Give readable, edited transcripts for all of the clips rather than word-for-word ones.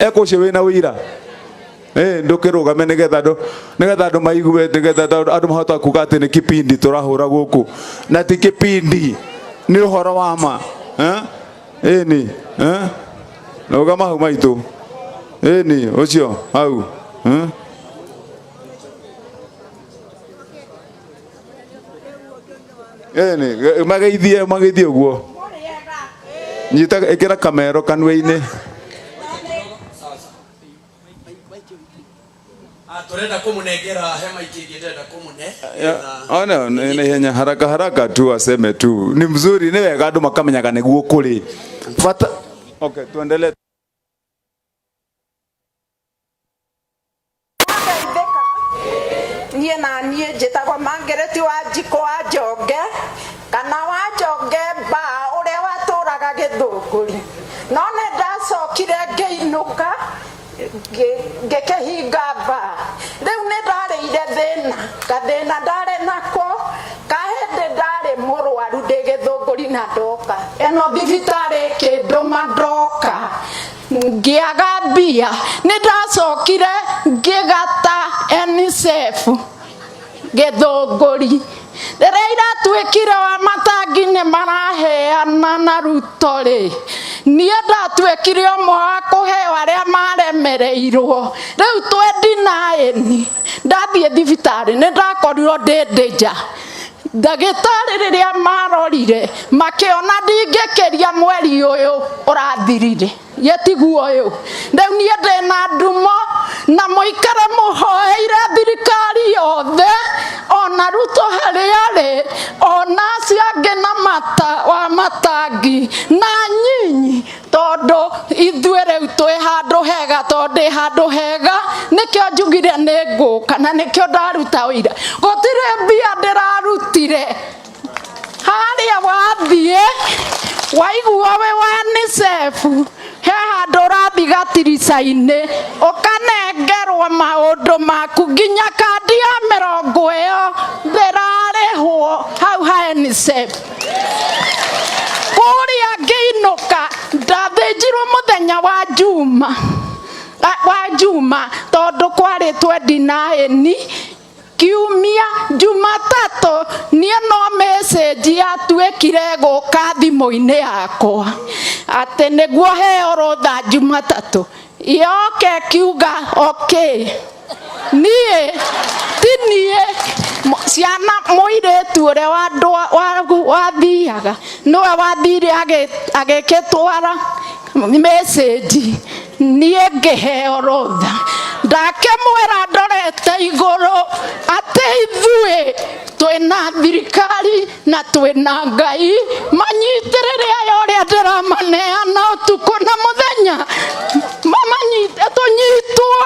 Eka ũcio wĩna ũira. Eh, ndũkĩrũgame nĩgetha andũ, nĩgetha andũ maigue, nĩgetha andũ mahota kuga atĩ nĩ kipindi tũrahũra gũkũ, na ti kipindi, nĩ ũhoro wa ma. Eh? Ĩni, eh? Rũgama hau maitũ. Ĩni, ũcio hau. Eh? Ĩni, mageithie, mageithie ũguo. Nyita, ĩkĩra kamero kanua-inĩ. Ah, turenda kumunengera hema ikĩngĩ ndĩrenda kũmũne. Ona nĩ ihenya, haraka haraka tu aseme tu ni mzuri, nĩ wega andũ makamenyaga nĩguo kũrĩ bata. Okay, tuendelee. Mwageithĩka? Niĩ na niĩ njĩtagwo Margaret Wanjikũ wa Njonge kana wa Njonge Mba ũrĩa watũraga Gĩthũngũri. No nĩ ndacokire ngĩinũka ngĩkĩhinga mba. Rĩu nĩ ndarĩire thĩna, gathĩna ndarĩ nako ka hĩndĩ ndarĩ mũrwaru ndĩ Gĩthũngũri na ndoka ĩno thibitarĩ ĩkĩndũma ndoka ngĩaga mbia. Nĩ ndacokire ngĩgata NSF Gĩthũngũri rĩrĩa iratuĩkire wa matangi nĩ maraheana na Ruto rĩ, niĩ ndatuĩkire ũmwe wa kũheo arĩa maremereirwo. Rĩu 29 ndathiĩ thibitarĩ nĩ ndakorirwo ndĩ ndĩnja. Ndagĩtarĩ rĩrĩa marorire makĩona ndingĩkĩria mweri ũyũ ũrathirire, gĩtiguo ũyũ. Rĩu niĩ ndĩna ndumo na mũikare mũhoeire thirikari yothe, ona Ruto harĩa arĩ, ona acio angĩ na mata wa matangi na nyinyi, tondũ ithuĩ rĩu twĩ handũ hega, tondũ ndĩ handũ hega nĩkĩo njugire nĩ ngũka na nĩkĩo ndaruta ũira. Gũtirĩ mbia ndĩrarutire harĩa wathiĩ waigua wĩ wa NSF, he handũ ũrathiĩ gatirica-inĩ ũkanengerwo maũndũ maku, nginya kandi ya mĩrongo ĩyo ndĩrarĩhwo hau ha NSF. Kũrĩa ngĩinũka ndathĩnjirwo mũthenya wa Juma, wa Juma tondũ kwarĩ 29 kiumia Jumatatũ niĩ no message yatuĩkire gũka thimũ-inĩ yakwa atĩ nĩguo heo rũtha Jumatatũ, yoke kiuga okay. Niĩ ti niĩ ciana mũirĩtu ũrĩa wathiaga nĩwe wathire agĩkĩtwara message, niĩ ngĩheo rũtha. Ndakĩmwĩra ndorete igũrũ atĩ ithuĩ twĩna thirikari na twĩna Ngai, manyitĩrĩre aya ũrĩa ndĩramaneana ũtukũ na mũthenya, mamanyite, tũnyitwo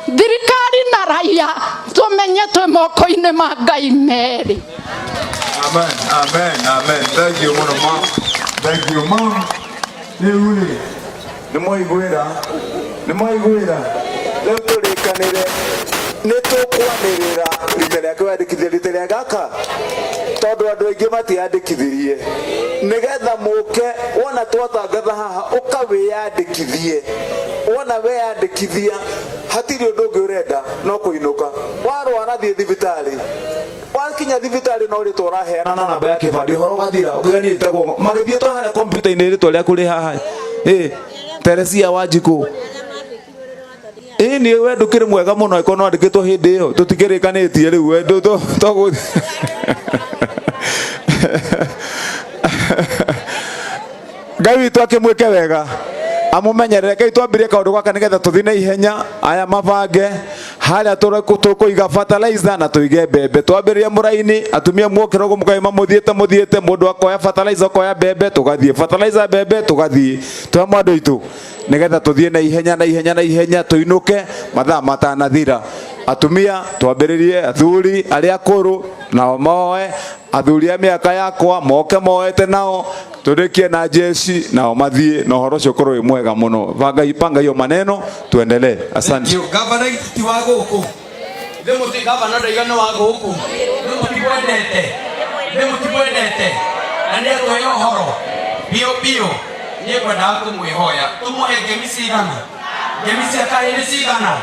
thirikari na raia, tũmenye twĩ moko-inĩ ma Ngai merĩ. Amen, amen, amen. Thank you mũno ma. Thank you ma. Rĩu rĩ, nĩ mwaiguĩra, nĩ mwaiguĩra. Rĩu tũrĩkanĩre nĩ tũkwanĩrĩra rita rĩa kwĩyandĩkithia rita rĩa gaka, tondũ andũ aingĩ matiandĩkithirie, nĩgetha mũke wona twatangatha haha ũkawĩyandĩkithie. Wona weyandĩkithia hatirĩ ũndũ ũngĩ ũrenda no kũinũka. Warwara thiĩ thibitarĩ, wakinya thibitarĩ no rĩtwa ũraheana na namba ya kĩbandĩ, ũhoro ũgathira. Ũkĩgania ĩtagwo magĩthiĩ to harĩa kompiuta-inĩ rĩtwa rĩaku rĩ haha. Teresia Wanjikũ. Ĩĩ we ndũkĩrĩ mwega mũno angĩkorwo nĩ wandĩkĩtwo hĩndĩ ĩyo, tũtikĩrĩkanĩtie rĩu we ndũ to gũ Ngai witũ akĩmwĩke wega amũmenyerere. Ngai twambirie kaũndũ gaka nĩgetha tũthiĩ na ihenya, aya mabange harĩa tũkũiga fertilizer na tũige mbembe. Twambĩrĩria mũraini, atumia muokĩra ũguo mũkaima mũthiĩte mũthiĩte, mũndũ akoya fertilizer, akoya mbembe, tũgathiĩ fertilizer, mbembe, tũgathiĩ twamwe andũ aitũ, nĩgetha tũthiĩ na ihenya na ihenya na ihenya, tũinũke mathaa matanathira. Atumia twambĩrĩrie, athuri arĩa akũrũ nao moe, athuri a mĩaka yakwa moke moete nao, tũrĩkie na jeshi nao mathiĩ, na ũhoro ũcio ũkorwo wĩ mwega mũno. Panga, panga hiyo maneno tuendelee. Asante. Thank you. Gavana ti wa gũkũ. Nĩ mũti gavana ndaiga nĩ wa gũkũ. Nĩ mũtimwendete. Nĩ mũtimwendete. Na nĩ atũhe ũhoro. Biũ biũ. Niĩ ngwendaga kũmwĩhoya. Tũmũhe ngemi cigana? Ngemi cia kahĩ nĩ cigana?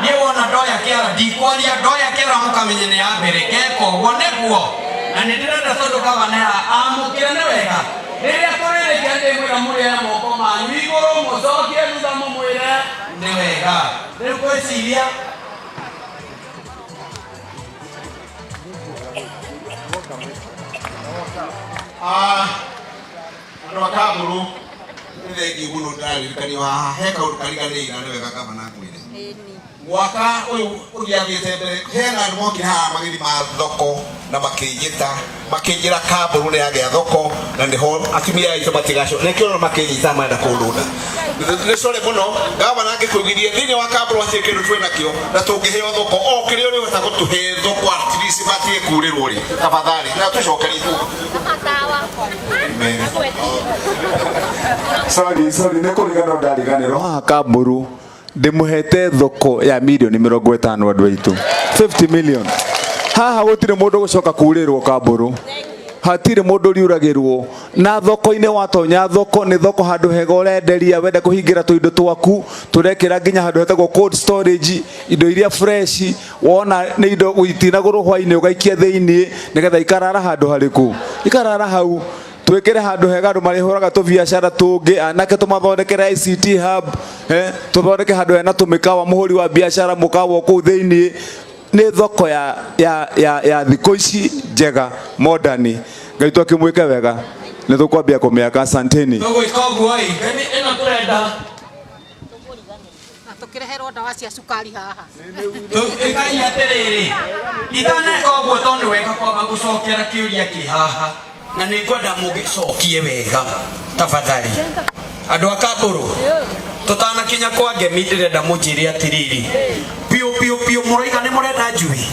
Niĩ wona ndoya kĩara ndikwaria, ndoya kĩara mũkamenye nĩ ya mbere, ngeka ũguo nĩguo. Na nĩ ndĩrenda tondũ gavana amũkĩre nĩ wega. Rĩrĩa tũrĩrĩkia ndĩmwĩra mũrĩe moko manyu igũrũ mũcokie thutha mũmwĩre nĩ wega. Rĩu ngwĩciria Andũ a Kamburu nĩ thengiũ mũno ndĩraririkanio haha he kaũndũ kariganĩire na nĩ wega gavana ngwĩre. Mwaka ũyũ ũthiathĩte mbere hena andũ mokire haha magĩthima thoko na makĩnjĩta makĩnjĩra Kamburu nĩ yagĩa thoko na nĩho atumia aitũ matigaco nĩkĩo ũrona makĩnyita marenda kũndũnda. Nĩ sorry mũno gavana ngĩkũiguithie thĩinĩ wa Kamburu hatirĩ kĩndũ twĩ nakĩo na tũngĩheo thoko o kĩrĩa ũrĩhota gũtũhe thoko at least matige kurĩrwo rĩ tafadhali na tũcokerie tu. Amen. Sorry, sorry, nĩ kũriganĩrwo ndariganĩrwo haha Kamburu ndĩmũhete thoko ya mirioni 50 andũ aitũ 50 million. Haha gũtirĩ mũndũ gũcoka kurĩrwo Kamburu, hatirĩ mũndũ riuragĩrwo na thoko-inĩ. Watonya thoko nĩ thoko handũ hega ũrenderia, wenda kũhingĩra tũindo twaku tũrekĩra nginya handũ hetagwo cold storage, indo iria fresh wona nĩ indo itinagũrwo hwainĩ ũgaikia thĩinĩ nĩgetha ikarara handũ harĩkũ, ikarara hau. Twĩkĩre handũ hega andũ marĩhũraga tũbiacara tũngĩ, anake tũmathondekere ICT hub, tũthondeke handũ hena tũmĩkawa, mũhũri wa biacara mũkawa kũu thĩinĩ. Nĩ thoko ya, ya, ya, ya thikũ ici njega modern. Ngai twakĩmwĩke wega, nĩ tũkwambia kũmĩaka. Asanteni. Tũgwĩka ũguo ĩ ngemi ĩno tũrenda Na tũkĩreherwo ndawa cia cukari haha. Ĩkai atĩrĩrĩ, itaneka ũguo tondũ wega kwamba gũcokera kĩũria kĩ haha na nĩ ngwenda mũgĩcokie wega tafadhali. Andũ a Kamburu, tũtanakinya kwa ngemi ndĩrenda mũnjĩre atĩrĩrĩ, piũ piũ piũ, mũroiga nĩ mũrenda njui?